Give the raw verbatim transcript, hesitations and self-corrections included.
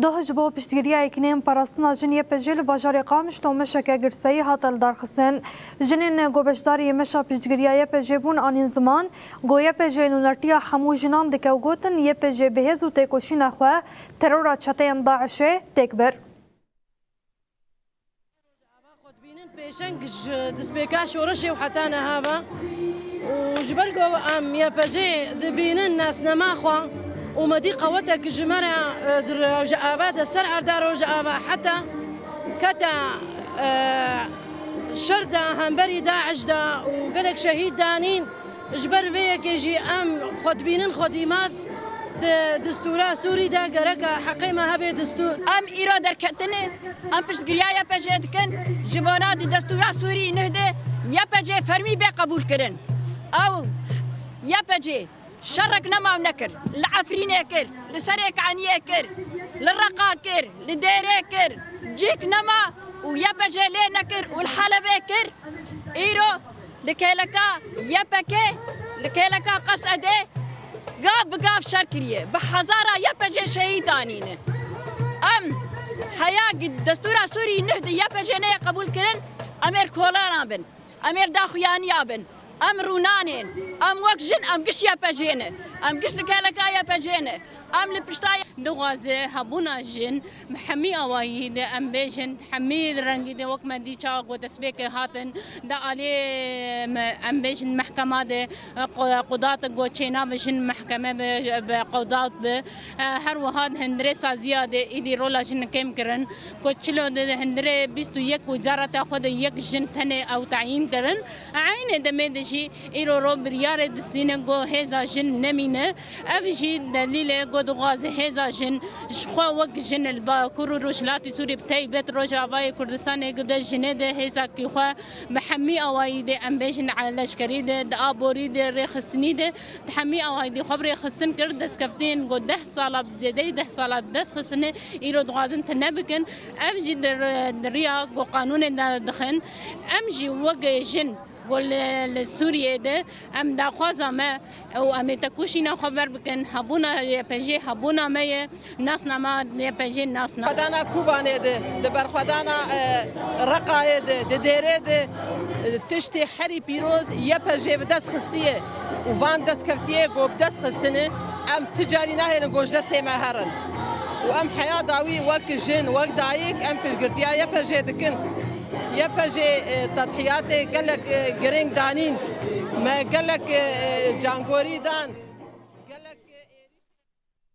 Doh ji bo piştgiriya yekîneyên parastina jin Y P J li bajarê Qamişlo meşeke girseyî hate lidarxistin. Jinên ku beşdarî meşa piştgiriya Y P J bûn anîn ziman, ku Y P J nûnertiya hemû jinan dike û gotin, Y P J bi hêz û têkoşîna xwe terora çeteyên DAIŞê têk bir. Ava xwe dibînin pêşeng ji destpêka şoreşê û heta niha ve. Û ji ber ku em Y P J dibînin nasnama xwe û me dî qewetek ji me re, e, di Rojava de ser erda Rojava heta kete, e, şer de hemberî DAIŞ de û gelek şehîd danîn. Ji ber vê yekê jî em xwe dibînin xwedî maf di destûra Sûrî de gereke heqê me hebe destûr. Em îro derketine, em piştgiriya Y P J dikin, ji bona di destûra Sûrî nuh de Y P J fermî bê qebûl kirin. Ew Y P J şerek nema û nekir, li Efrînê kir, li Serê Kaniyê kir, li Reqa kir, li Dêrê kir, cîk nema û Y P J lê nekir û li Helebê kir. Îro li kêleka Y P G, li kêleka Qesedê gav bi gav şer kiriye. Bi hezara Y P G şehîd danîne. Em heya destûra Sûrî nuh di Y P G neyê qebûl kirin, em ê li kolana bin, em ê li daxuyaniya bin, em rûnanên, em wek jin, em giş Y P G ne, em giş li kêleka Y P G ne, em li pişta Dixwaze hebûna jin bi hemî awayî de, em bêjin, hemî rengî de, wek me dî çawa ku destpêkê hatin, di alî, em bêjin, mehkema de, qu-, qudat ku çêna bi jin mehkeme bi, bi qudat bi. Her wiha di hundirê saziya de îdî rola jin kêm kirin, ku çilo de di hundirê bîst û yek wezareta xwe de yek jin tenê ew tayîn kirin. Eynê demê de jî îro ro biryarê distîne ku hêza jin nemîne. Ev jî delîl e ku dixwaze hêza jin ji xwe wek jin li Bakur û Rojhilatî Sûrî, bi taybet Rojavayê Kurdistanê, ku de jinê de hêzakî xwe bi hemî awayî de, em bêjin, leşkerî de, di aborî de, rêxistinî de, di hemî awayî de xwe bi rêxistin kir. Destkeftiyên ku deh sala, zêdeyî deh sala bi dest xistine, îro dixwazin tune bikin. Ev jî di, di riya ku qanûnê de dixin. Em jî wek jin ku li, li Sûriyê de em daxwaza me û em ê tekoşîna xwe ber bikin. Hebûna Y P G hebûna me ye, nasnama Y P G nasnama. Berxwedana Kobanê de, di berxwedana, e, Reqayê de, di Dêrê de, e, tiştê herî pîroz Y P G bi dest xistiye û van destkeftiyê ku bi dest xistine, em ti carî nahêlin ku ji destê me herin. Û em heya dawî wek jin, wek dayik, em piştgirtiya Y P G dikin. Y P G, e, tedhiyatê gelek, e, girîng danîn. Me gelek, e, e, cangorî dan.